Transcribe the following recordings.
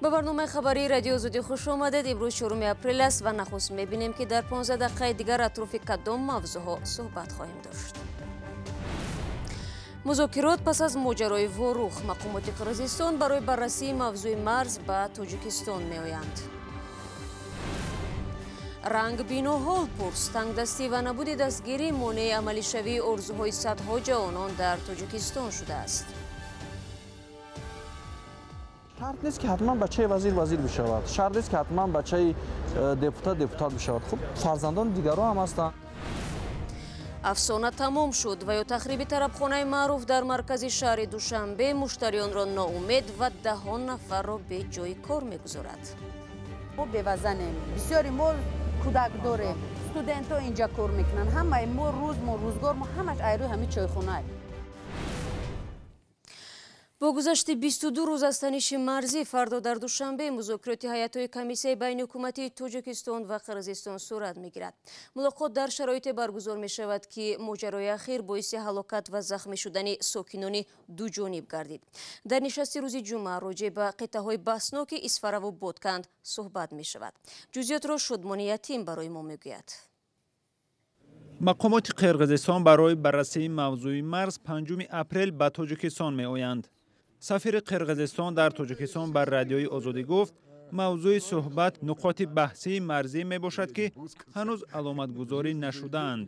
Ба барномаи хабарии Радиои Озодӣ хуш омадед. Имрӯз 4 апрел аст ва нахуст мебинем, ки дар 15 дақиқаи дигар атрофи кадом мавзӯъҳо суҳбат хоҳем дошт. Музокирот пас аз моҷарои Ворух. Мақомоти Қирғизистон барои баррасии мавзӯи марз ба Тоҷикистон меоянд. Рангбину ҳолпурс, тангдастӣ ва набуди дастгирӣ монеи амалишавии орзуҳои садҳо ҷавонон дар Тоҷикистон шудааст. Шарт нест, ки ҳатман бачаи вазир вазир бишавад, шарт нест, ки ҳатман бачаи депутат депутат бишавад. Хуб, фарзандони дигарро ҳам ҳастанд. Афсона тамом шуд ва ё тахриби тарабхонаи маъруф дар маркази шаҳри Душанбе муштариёнро ноумед ва даҳон нафарро беҷои кор мегузорад. Мо бевазанем, бисёри мо кӯдак дорем, студентҳо инҷа кор мекунанд. Ҳамаи мо рӯз мо рӯзгор мо ҳамаш айрӯи ҳамин чойхона. Бо гузашти 22 рӯз аз таниши марзӣ, фардо дар Душанбе музокироти ҳайатҳои комиссияи байниҳукуматии Тоҷикистон ва Қирғизистон сурат мегирад. Мулоқот дар шароите баргузор мешавад, ки моҷарои ахир боиси ҳалокат ва захмӣ шудани сокинони ду ҷониб гардид. Дар нишасти рӯзи ҷумъа роҷеъ ба қитъаҳои баҳсноки Исфараву Бодканд суҳбат мешавад. Ҷузъиётро Шудмони Ятим барои мо мегӯяд. Мақомоти Қирғизистон барои баррасии мавзӯи марз 5 апрел ба Тоҷикистон меоянд. Сафири Қирғизистон дар Тоҷикистон бар Радиои Озодӣ гуфт, мавзӯи суҳбат нуқоти баҳсии марзӣ мебошад, ки ҳанӯз аломатгузорӣ нашудаанд.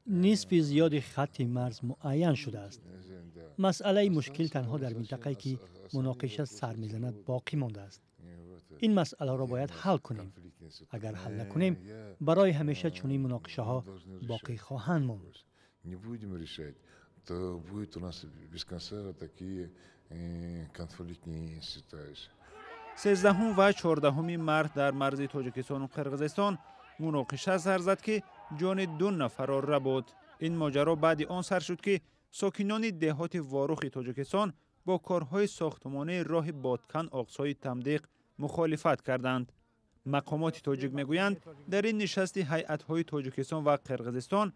Нисфи зиёди хатти марз муайян шудааст. Масъалаи мушкил танҳо дар минтақае, ки муноқиша сар мезанад, боқӣ мондааст. Ин масъаларо бояд ҳал кунем. Агар ҳал накунем, барои ҳамеша чунин муноқишаҳо боқӣ хоҳанд монд. То будет у нас без конца такие конфликтные ситуации. 13 ва 14 март дар марзи Тоҷикистону Қирғизистон муноқиша сар зад, ки ҷони ду нафарро рабуд. Ин моҷаро баъди он сар шуд, ки сокинони деҳоти Ворухи Тоҷикистон бо корҳои сохтмонии роҳи Бодкан Оқсои Тамдиқ мухолифат карданд. Мақомоти тоҷик мегӯянд, дар ин нишасти ҳайатҳои Тоҷикистон ва Қирғизистон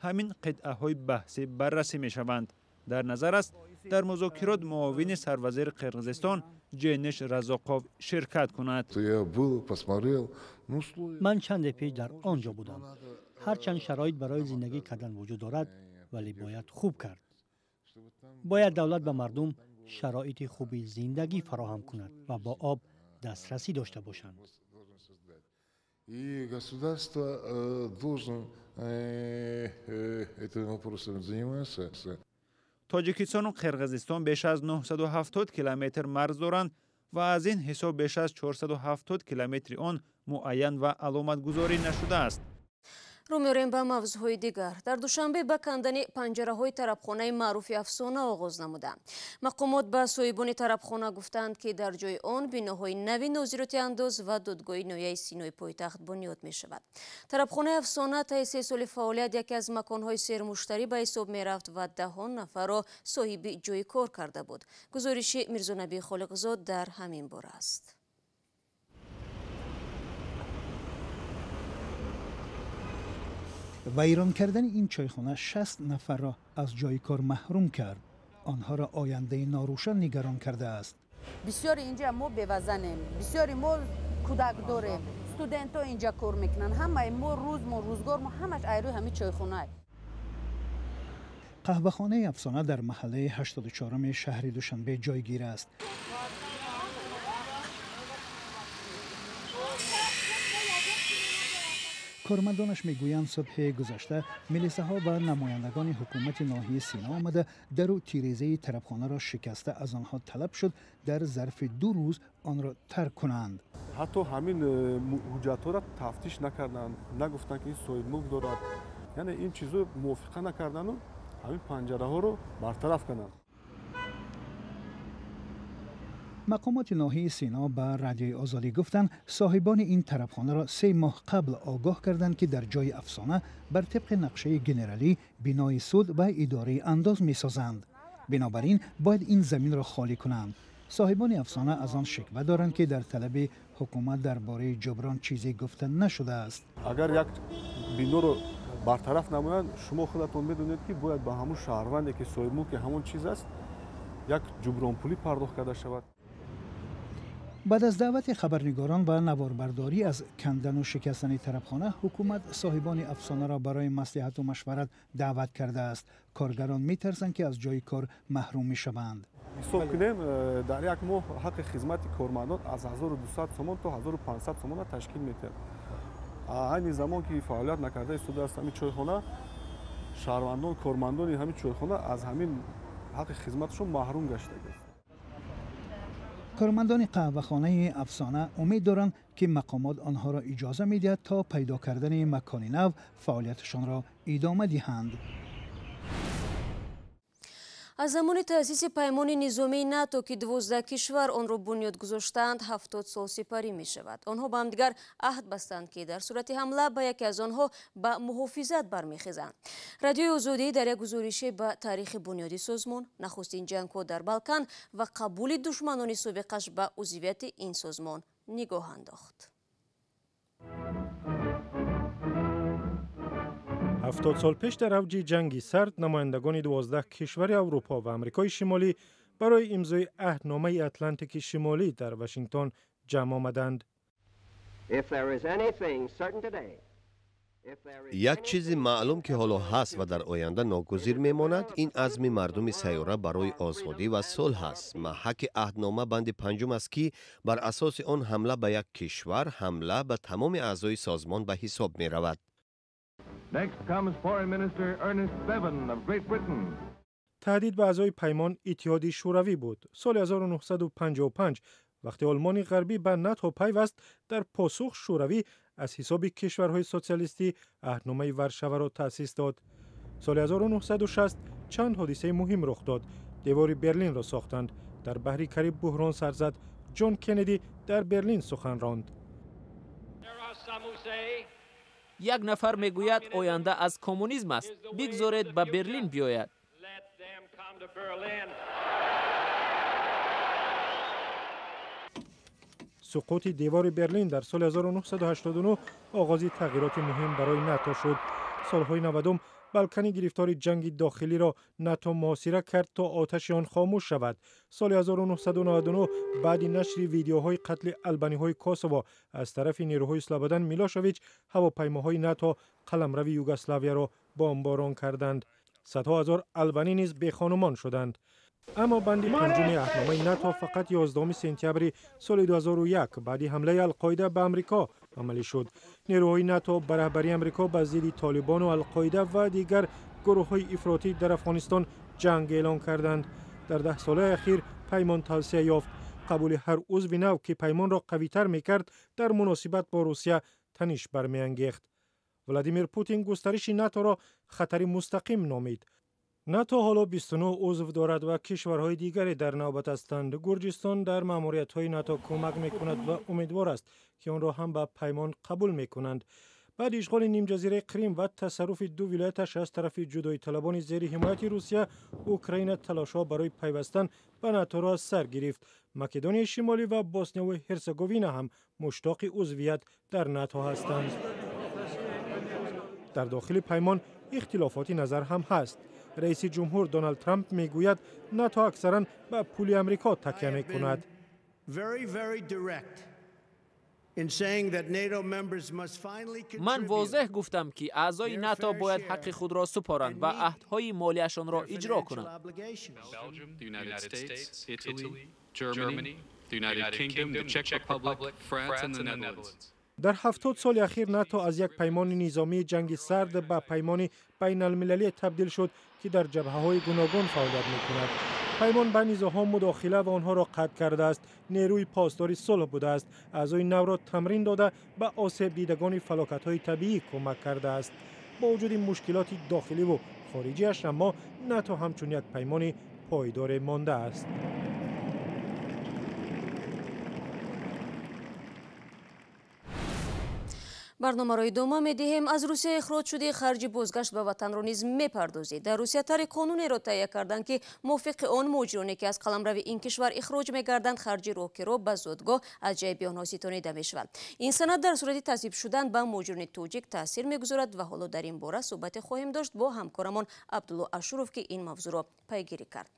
ҳамин қитъаҳои баҳсӣ баррасӣ мешаванд. Дар назар аст, дар музокирот муовини сарвазири Қирғизистон Ҷениш Разоқов ширкат кунад. Ман чанде пеш дар он ҷо будам. Ҳарчанд шароит барои зиндагӣ кардан вуҷуд дорад, вале бояд хуб кард. Бояд давлат ба мардум шароити хуби зиндагӣ фароҳам кунад ва бо об дастрасӣ дошта бошанд. И государство должно этим вопросом заниматься. Тоҷикистону Қирғизистон беш аз 970 километр марз доранд ва аз ин ҳисоб беш аз 470 километри он муайян ва аломатгузорӣ нашудааст. Рӯ меорем ба мавзӯъҳои дигар. Дар Душанбе ба кандани панҷараҳои тарабхонаи маъруфи Афсона оғоз намуданд. Мақомот ба соҳибони тарабхона гуфтанд, ки дар ҷои он биноҳои нави нозироти андоз ва додгоҳи ноҳияи Синои пойтахт бунёд мешавад. Тарабхонаи Афсона таи 3 соли фаъолият яке аз маконҳои сермуштарӣ ба ҳисоб мерафт ва даҳон нафарро соҳиби ҷои кор карда буд. Гузориши Мирзонабӣ Холиқзод дар ҳамин бора аст. Вайрон кардани ин чойхона 60 нафарро аз ҷои кор маҳрум кард. Онҳоро ояндаи норӯшан нигарон кардааст. Бисёри инҷа мо бевазанем, бисёри мо кӯдак дорем, студентҳо инҷа кор мекунанд. Ҳамаи мо рӯз мо рӯзгор мо ҳамаш айрӯи ҳамин чойхона. Қаҳвахонаи Афсона дар маҳаллаи 84 шаҳри Душанбе ҷойгир аст. Кормандонаш мегӯянд, субҳи гузашта милисаҳо ва намояндагони ҳукумати ноҳияи Сино омада, дару тирезаи тарабхонаро шикаста, аз онҳо талаб шуд дар зарфи 2 рӯз онро тарк кунанд. Ҳатто ҳамин ҳуҷҷатҳоро тафтиш накарданд, нагуфтанд, ки ин соҳибмулк дорад. Яъне ин чизо мувофиқа накардану ҳамин панҷараҳоро бартараф карданд. Мақомоти ноҳияи Сино ба Радиои Озодӣ гуфтанд, соҳибони ин тарабхонаро 3 моҳ қабл огоҳ карданд, ки дар ҷои Афсона бар тибқи нақшаи генералӣ бинои суд ва идораи андоз месозанд. Бинобар ин бояд ин заминро холӣ кунанд. Соҳибони Афсона аз он шиква доранд, ки дар талаби ҳукумат дар бораи ҷуброн чизе гуфта нашудааст. Агар як биноро бартараф намоянд, шумо худатон медонед, ки бояд ба ҳамун шаҳрванде, ки соҳибмулки ҳамон чиз аст, Як ҷубронпулӣ пардохт карда шавад. Баъд аз даъвати хабарнигорон ва наворбардорӣ аз кандану шикастани тарабхона, ҳукумат соҳибони афсонаро барои маслиҳату машварат даъват кардааст. Коргарон метарсанд, ки аз ҷои кор маҳрум мешаванд. Ҳисоб кунем, дар як моҳ ҳаққи хизмати кормандон аз 1200 сомон то 1500 сомонро ташкил медиҳад. Айни замон ки фаъолият накарда истодааст ҳамин чойхона, шаҳрвандон, кормандони ҳамин чойхона аз ҳамин ҳаққи хизматашон маҳрум гаштагист. Кормандони қаҳвахонаи афсона умед доранд, ки мақомот онҳоро иҷоза медиҳад, то пайдо кардани макони нав фаъолияташонро идома диҳанд. Аз замони таъсиси паймони низомии НАТО, ки 12 кишвар онро бунёд гузоштаанд, 70 сол сипарӣ мешавад. Онҳо ба ҳамдигар аҳд бастанд, ки дар сурати ҳамла ба яке аз онҳо ба муҳофизат бармехезанд. Радиои Озодӣ дар як гузорише ба таърихи бунёди созмон, нахустин ҷангҳо дар Балкан ва қабули душманони собиқаш ба узвияти ин созмон нигоҳ андохт. 70 сол пеш дар авҷи ҷанги сард намояндагони 12 кишвари Аврупо ва Амрикои Шимолӣ барои имзои аҳдномаи Атлантики Шимолӣ дар Вашингтон ҷамъ омаданд. Як чизи маълум, ки ҳоло ҳаст ва дар оянда ногузир мемонад, ин азми мардуми сайёра барои озодӣ ва сулҳ аст. Маҳаки аҳднома банди панҷум аст, ки бар асоси он ҳамла ба як кишвар ҳамла ба тамоми аъзои созмон ба ҳисоб меравад. Таҳдид ба аъзои паймон Иттиҳоди Шӯравӣ буд. Соли 1955, вақте Олмони Ғарбӣ ба НАТО пайваст, дар посух Шӯравӣ аз ҳисоби кишварҳои социалистӣ аҳдномаи Варшаваро таъсис дод. Соли 1960 чанд ҳодисаи муҳим рух дод. Девори Берлинро сохтанд. Дар баҳри Кариб буҳрон сар зад. Ҷон Кеннеди дар Берлин сухан ронд. Як нафар мегӯяд, оянда аз коммунизм аст, бигзоред ба Берлин биёяд. Суқути девори Берлин дар соли 1989 оғози тағйироти муҳим барои НАТО шуд. Солҳои 90 Балкани гирифтори ҷанги дохилиро НАТО муҳосира кард, то оташи он хомӯш шавад. Соли 1999 баъди нашри видеоҳои қатли албаниҳои Косово аз тарафи нерӯҳои Слободан Милошевич, ҳавопаймоҳои НАТО қаламрави Югославияро бомборон карданд. Садҳо ҳазор албанӣ низ бехонумон шуданд. Аммо банди панҷуми аҳдномаи НАТО фақат 11 сентябри соли 2001 баъди ҳамлаи Алқоида ба Амрико амалӣ шуд. Нерӯҳои НАТО ба раҳбарии Амрико ба зидди Толибону Алқоида ва дигар гурӯҳҳои ифротӣ дар Афғонистон ҷанг эълон карданд. Дар 10 солаи ахир паймон тавсия ёфт. Қабули ҳар узви нав, ки паймонро қавитар мекард, дар муносибат бо Русия таниш бармеангехт. Владимир Путин густариши НАТОро хатари мустақим номид. НАТО ҳоло 29 узв дорад ва кишварҳои дигаре дар навбат ҳастанд. Гурҷистон дар маъмуриятҳои НАТО кӯмак мекунад ва умедвор аст, ки онро ҳам ба паймон қабул мекунанд. Баъди ишғоли нимҷазираи Қрим ва тасарруфи ду вилояташ аз тарафи ҷудоиталабони зери ҳимояти Русия, Украина талошҳо барои пайвастан ба НАТОро аз сар гирифт. Македонияи Шимолӣ ва Боснияу Ҳерсеговина ҳам муштоқи узвият дар НАТО ҳастанд. Дар дохили паймон ихтилофоти назар ҳам ҳаст. Раиси ҷумҳур Доналд Трамп мегӯяд, НАТО аксаран ба пули Амрико такя мекунад. Ман возеҳ гуфтам, ки аъзои НАТО бояд ҳаққи худро супоранд ва аҳдҳои молияшонро иҷро кунанд. Дар 70 соли ахир НАТО аз як паймони низомии ҷанги сард ба паймони байналмилалие табдил шуд, ки дар ҷабҳаҳои гуногун фаъолият мекунад. Паймон ба низоъҳо мудохила ва онҳоро қатъ кардааст, нерӯи посдори сулҳ будааст, аъзои навро тамрин дода, ба осебдидагони фалокатҳои табиӣ кӯмак кардааст. Бо вуҷуди мушкилоти дохиливу хориҷиаш, аммо НАТО ҳамчун як паймони пойдоре мондааст. Барномаро идома медиҳем. Аз Русия ихроҷ шудаи харҷи бозгашт ба ватанро низ мепардозид. Дар Русия тарҳи қонунеро таҳия карданд, ки мувофиқи он муҳоҷироне, ки аз қаламрави ин кишвар ихроҷ мегарданд, харҷи роҳкиро ба зодгоҳ аз ҷайби онҳо ситонида мешавад. Ин санад дар сурати тасвиб шудан ба муҳоҷирони тоҷик таъсир мегузорад ва ҳоло дар ин бора суҳбате хоҳем дошт бо ҳамкорамон Абдулло Ашуров, ки ин мавзӯъро пайгирӣ кард.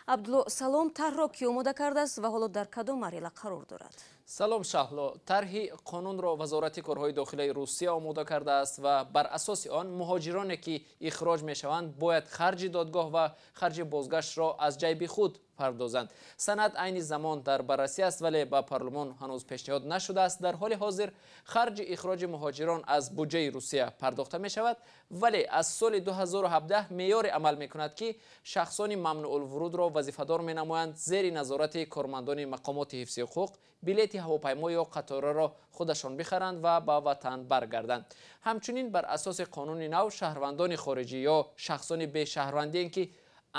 Абдулло, салом. Тарҳро кӣ омода кардааст ва ҳоло дар кадом марҳила қарор дорад? Салом, Шаҳло. Тарҳи қонунро Вазорати корҳои дохилаи Русия омода кардааст ва бар асоси он муҳоҷироне ки ихроҷ мешаванд, бояд харҷи додгоҳ ва харҷи бозгаштро аз ҷайби худ пардозанд. Санад айни замон дар баррасӣ аст, вале ба парлумон ҳанӯз пешниҳод нашудааст. Дар ҳоли ҳозир харҷи ихроҷи муҳоҷирон аз буҷаи Русия пардохта мешавад, вале аз соли 2017 меъёре амал мекунад, ки шахсони мамнуъулвурудро вазифадор менамоянд зери назорати кормандони мақомоти ҳифзи ҳуқуқ билети ҳавопаймо ё қатораро худашон бихаранд ва ба ватан баргарданд. Ҳамчунин бар асоси қонуни нав шаҳрвандони хориҷӣ ё шахсони бешаҳрвандие, ки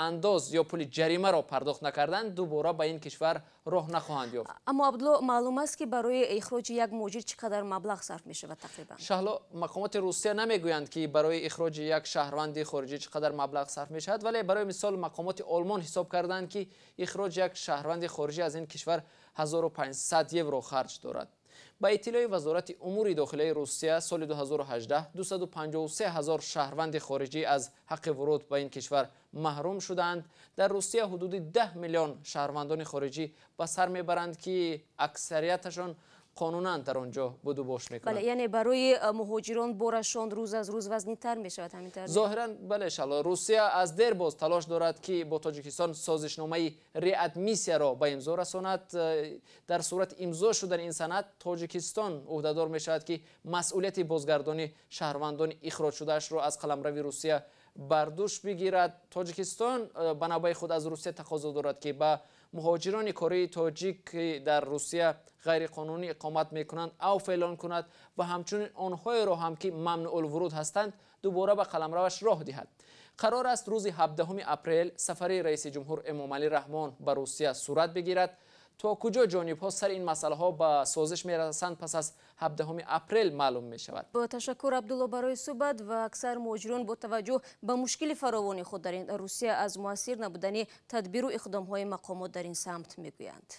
андоз ё пули ҷаримаро пардохт накарданд, дубора ба ин кишвар роҳ нахоҳанд ёфт. Аммо, Абдулло, маълум аст, ки барои ихроҷи як муҳоҷир чӣ қадар маблағ сарф мешавад тақрибан? Шаҳло, мақомоти Русия намегӯянд, ки барои ихроҷи як шаҳрванди хориҷӣ чӣ қадар маблағ сарф мешавад, вале барои мисол мақомоти Олмон ҳисоб карданд, ки ихроҷи як шаҳрванди хориҷӣ аз ин кишвар 1500 евро харҷ дорад. Ба иттилои Вазорати умури дохилаи Русия, соли 2018 253 ҳазор шаҳрванди хориҷӣ аз ҳаққи вуруд ба ин кишвар маҳрум шудаанд. Дар Русия ҳудуди 10 миллион шаҳрвандони хориҷӣ ба сар мебаранд, ки аксарияташон қонунан дар он ҷо будубош мекунанд. Бале, яъне барои муҳоҷирон борашон рӯз аз рӯз вазнинтар мешавад, ҳамин тавр? Зоҳиран бале, Шаҳло. Русия аз дербоз талош дорад, ки бо Тоҷикистон созишномаи реадмиссияро ба имзо расонад. Дар сурати имзо шудани ин санад Тоҷикистон ӯҳдадор мешавад, ки масъулияти бозгардонии шаҳрвандони ихроҷшудаашро аз қаламрави Русия бар дӯш бигирад. Тоҷикистон ба навбаи худ аз Русия тақозо дорад, ки ба муҳоҷирони кории тоҷик, ки дар Русия ғайриқонунӣ иқомат мекунанд, авф эълон кунад ва ҳамчунин онҳоеро ҳам, ки мамнуъулвуруд ҳастанд, дубора ба қаламраваш роҳ диҳад. Қарор аст рӯзи 17 апрел сафари раиси ҷумҳур Эмомалӣ Раҳмон ба Русия сурат бигирад. То куҷо ҷонибҳо сари ин масъалаҳо ба созиш мерасанд, пас аз 17 апрел маълум мешавад. Бо ташаккур, Абдулло, барои суҳбат. Ва аксар муҳоҷирон бо таваҷҷӯҳ ба мушкили фаровони худ дар ин Русия аз муассир набудани тадбиру иқдомҳои мақомот дар ин самт мегӯянд.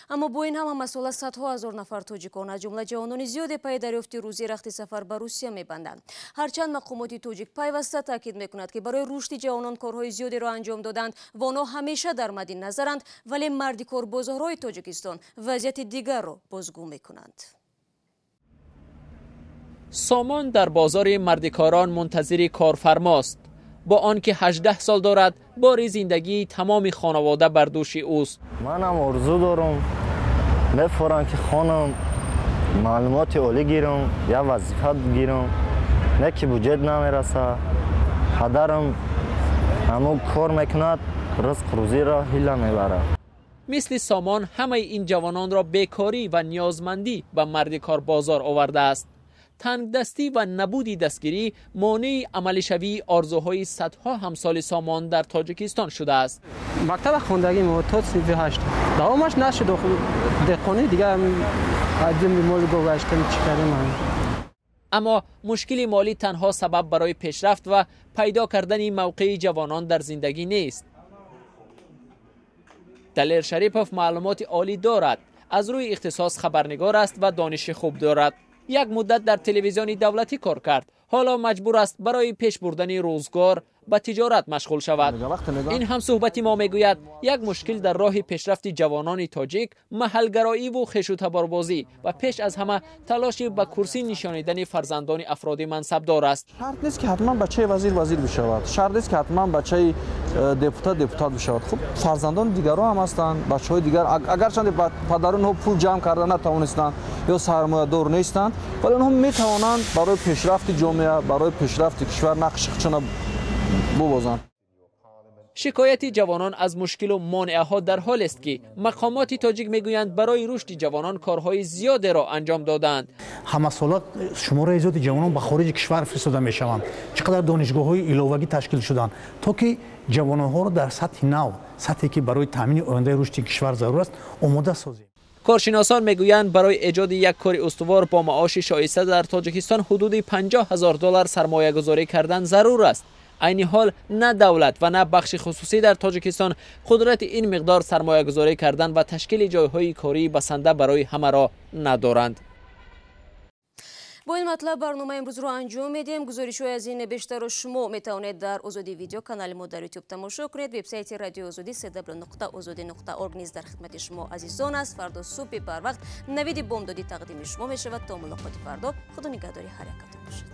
Аммо бо ин ҳама масъала садҳо ҳазор нафар тоҷикон, аз ҷумла ҷавонони зиёде, пайи дарёфти рӯзӣ рахти сафар ба Русия мебанданд. Ҳарчанд мақомоти тоҷик пайваста таъкид мекунад, ки барои рушди ҷавонон корҳои зиёдеро анҷом доданд ва онҳо ҳамеша дар мадди назаранд, вале мардикорбозорҳои Тоҷикистон вазъияти дигарро бозгӯ мекунанд. Сомон дар бозори мардикорон мунтазири корфармост. Бо он ки 18 сол дорад, бори зиндагии тамоми хонавода бар дӯши ӯст. Манам орзу дорам, мефорам, ки хонам, маълумоти олӣ гирам, як вазифа гирам, не ки буҷет намераса. Падарам ҳамун кор мекунад, ризқ рӯзиро ҳила мебарад. Мисли Сомон ҳамаи ин ҷавононро бекорӣ ва ниёзмандӣ ба мардикор бозор овардааст. Тангдастӣ ва набуди дастгирӣ монеи амалишавии орзуҳои садҳо ҳамсоли Сомон дар Тоҷикистон шудааст. Мактаба хондагӣ мо то синфи ҳашт давомаш нашуд, деҳқонӣ дига мол гаштем, чӣ кардем. Аммо мушкили молӣ танҳо сабаб барои пешрафт ва пайдо кардани мавқеи ҷавонон дар зиндагӣ нест. Далер Шарипов маълумоти олӣ дорад, аз рӯи ихтисос хабарнигор аст ва дониши хуб дорад. Як муддат дар телевизиони давлатӣ кор кард. Ҳоло маҷбур аст барои пеш бурдани рӯзгор ба тиҷорат машғул шавад. Ин ҳамсуҳбати мо мегӯяд, як мушкил дар роҳи пешрафти ҷавонони тоҷик маҳалгароиву хешутаборбозӣ ва пеш аз ҳама талоши ба курсӣ нишонидани фарзандони афроди мансабдор аст. Шарт нест, ки ҳатман бачаи вазир вазир бишавад, шарт нест, ки ҳатман бачаи депутат депутат бишавад. Хуб, фарзандони дигарро ҳам ҳастанд, бачаҳои дигар, агарчанде падари онҳо пул ҷамъ карда натавонистанд ё сармоядор нестанд, вале онҳо метавонанд барои пешрафти ҷомеа, барои пешрафти кишвар нақши худшона бубозанд. Шикояти ҷавонон аз мушкилу монеаҳо дар ҳолест, ки мақомоти тоҷик мегӯянд, барои рушди ҷавонон корҳои зиёдеро анҷом додаанд. Ҳамасола шумораи зиёди ҷавонон ба хориҷи кишвар фиристода мешаванд. Чӣ қадар донишгоҳҳои иловагӣ ташкил шуданд, то ки ҷавононҳоро дар сатҳи нав, сатҳе ки барои таъмини ояндаи рушди кишвар зарур аст, омода созем. Коршиносон мегӯянд, барои эҷоди як кори устувор бо маоши шоиста дар Тоҷикистон ҳудуди 50 ҳазор доллар сармоягузорӣ кардан зарур аст. Айни ҳол на давлат ва на бахши хусусӣ дар Тоҷикистон қудрати ин миқдор сармоягузорӣ кардан ва ташкили ҷойҳои кории басанда барои ҳамаро надоранд. Бо ин матлаб барномаи имрӯзро анҷом медиҳем. Гузоришҳои аз ин бештарро шумо метавонед дар Озодӣ Видео, канали мо дар Ютуб, тамошо кунед. Вебсайти Радиои Озодӣ www.ozodi.org низ дар хидмати шумо азизон аст. Фардо субҳи барвақт Навиди Бомдодӣ тақдими шумо мешавад. То мулоқоти фардо, худо нигаҳдори ҳар якатон бошад.